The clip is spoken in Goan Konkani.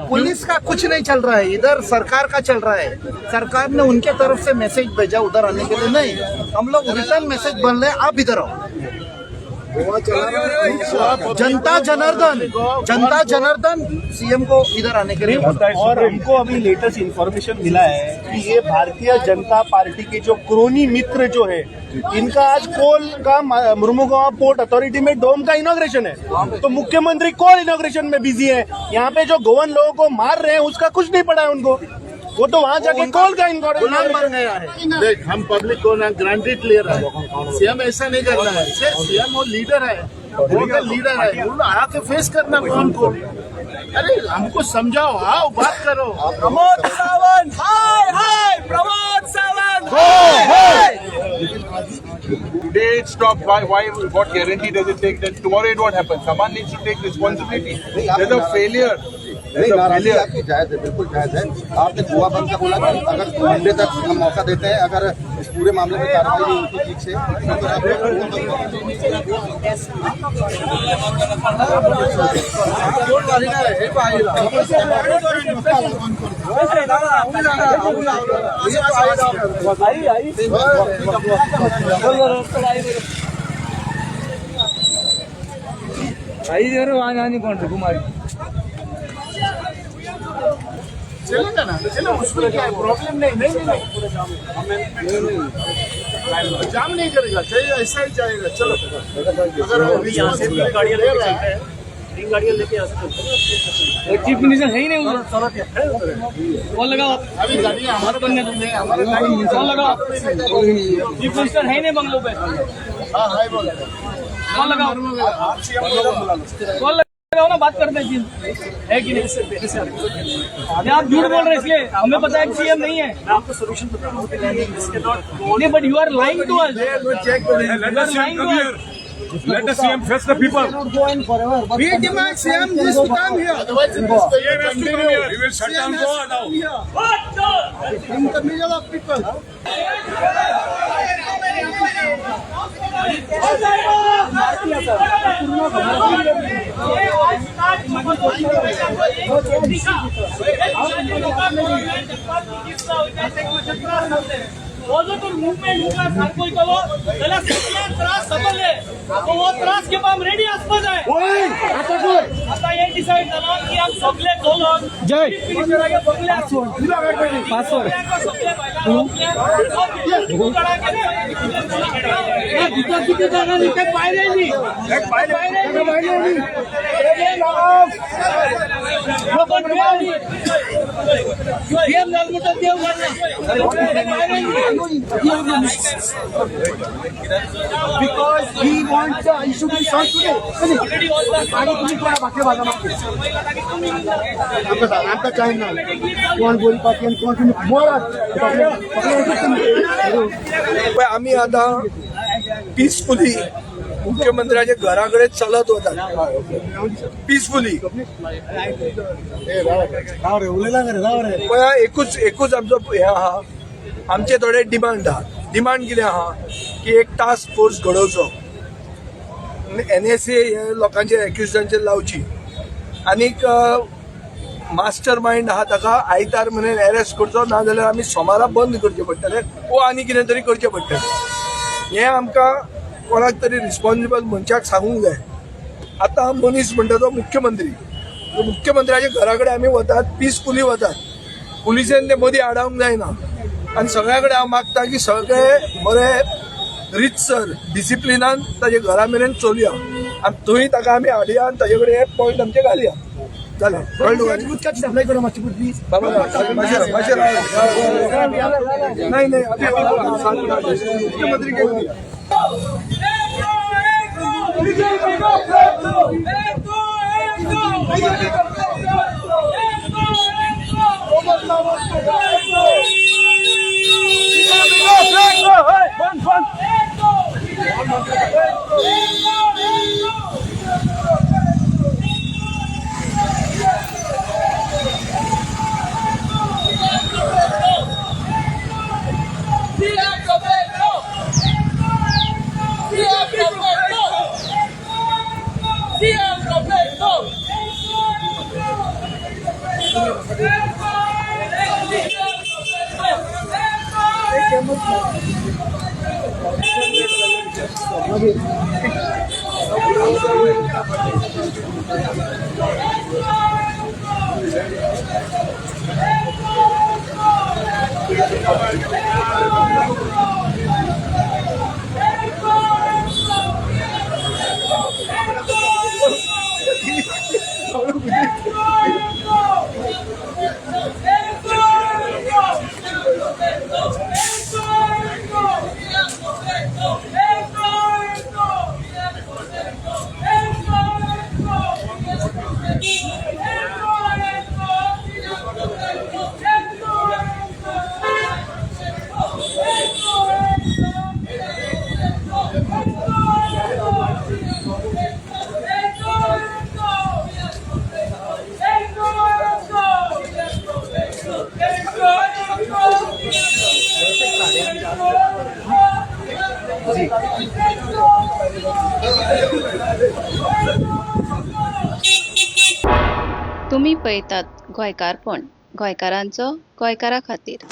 पुलिस का कुछ नहीं चल रहा है इधर, सरकार का चल रहा है। सरकार ने उनके तरफ से मैसेज भेजा उधर आने के लिए। नहीं, हम लोग रिटर्न मैसेज बन रहे हैं, आप इधर आओ। जनता जनार्दन, जनता जनार्दन, सीएम को इधर आने के लिए बोला। और हमको अभी लेटेस्ट इन्फॉर्मेशन मिला है कि ये भारतीय जनता पार्टी के जो क्रोनी मित्र जो है, इनका आज कोल का मुर्मुगांव पोर्ट अथॉरिटी में डोम का इनॉग्रेशन है, तो मुख्यमंत्री कोल इनॉग्रेशन में बिजी है। यहाँ पे जो गोवन लोगों को मार रहे हैं, उसका कुछ नहीं पड़ा है उनको। वो तो वहां जाके कोल का गुलाम इनॉग्रेशन बन गया है। देख, हम पब्लिक को ना ग्रांटेड ले रहा है। सीएम ऐसा नहीं करना है। सीएम वो लीडर है, वो का लीडर है, वो आके फेस करना कौन को। अरे, हमको समझाओ, आओ, बात करो। प्रमोद सावंत हाय हाय, प्रमोद सावंत हाय हाय। Today it stopped. Why? Why? What guarantee does it take that tomorrow it won't happen? Someone needs to take responsibility. There's a failure. नहीं, There's a नाराजगी failure. आपकी जायज है, बिल्कुल जायज है। आपने गोवा बंद का बोला कि अगर मंडे तक हम मौका देते हैं, अगर इस पूरे मामले में कार्रवाई नहीं होती ठीक से, तो फिर आप गोवा बंद। चलेगा ना, चलो, उसमें क्या है? प्रॉब्लम नहीं। नहीं नहीं नहीं, जाम नहीं करेगा, चाहिए ऐसा ही जाएगा। चलो, अगर रिस्पॉन्सिबिलिटी ले रहा है। तीन गाड़ियां लेके यहाँ से चलते हैं। चीफ मिनिस्टर है ही नहीं उधर। कॉल लगाओ। अभी गाड़ी हमारे बनने नहीं, हमारे गाड़ी। कॉल लगाओ, चीफ मिनिस्टर है ही नहीं बंगलो पे। हाँ, हाय बोल। कॉल लगाओ, कॉल लगाओ ना, बात करते हैं चीफ है कि नहीं। नहीं, आप झूठ बोल रहे हैं, इसलिए हमें पता है कि सीएम नहीं है। मैं आपको सोल्यूशन बता रहा हूँ, इसके not नहीं, but you are lying to us, you are lying to us. Let the CM face the people. We demand CM needs to come here. Otherwise it is CM has to come here. We will shut down Goa now. In the middle of people. हो जो तर मुवमेंट मुखार सारको वयतलो जाल्यार सगळ्यांक त्रास जातले, सो हो त्रास घेवपाक आमी रेडी आसपा जाय। आतां हें डिसायड जालां की आमी सगळे चलोन चीफ मिनिस्टरागे बंगल्यार, सगळे बायलां, भितर कितें जाणा, ते भायर येयली, भायर येयली। सीएम जाल म्हणटा देव घालना। Because he wants the issue to be solved today. आमकां काय ना, कोण गोरी पाटी आनी कोण तुमी मरात। पळय, आमी आतां पिसफुली मुख्यमंत्र्याच्या घरा कडेन चलत वतात पिसफुली। पळय, एकूच एकूच आमचो हें आहा, आमचे थोडे डिमांड आहा। डिमांड कितें आहा की एक टास्क फोर्स घडोवचो, एनएसए हे लोकांचेर, एक्युजांचेर लावची आनीक मास्टर मायंड आहा ताका आयतार मेरेन अरेस्ट करचो, नाजाल्यार आमी सोमारा बंद करचें पडटलें वो आनी कितें तरी करचें पडटलें। हें आमकां कोणाक तरी रिस्पॉन्सिबल मनशाक सांगूंक जाय। आतां मनीस म्हणटा तो मुख्यमंत्री। मुख्यमंत्र्याच्या घरा कडेन आमी वतात, पिसफुली वतात, पुलिसेन ते मदीं आडावंक जायना। आनी सगळ्या कडेन हांव मागता की सगळे बरे रितसर डिसिप्लिनान ताच्या घरा मेरेन चलया आनी थंय ताका आमी हाडया आनी ताजे कडेन हे पॉयंट आमचे घालया। जालें, कळ्ळें तुका? उदकाची सप्लाय करा मातशी प्लीज। बाबा, मातशें मातशें राव। नाही नाही, अभी मुख्यमंत्री घेऊन। CM! तुमी पळयतात गोंयकारपण, गोंयकारांचो गोंयकारा खातीर.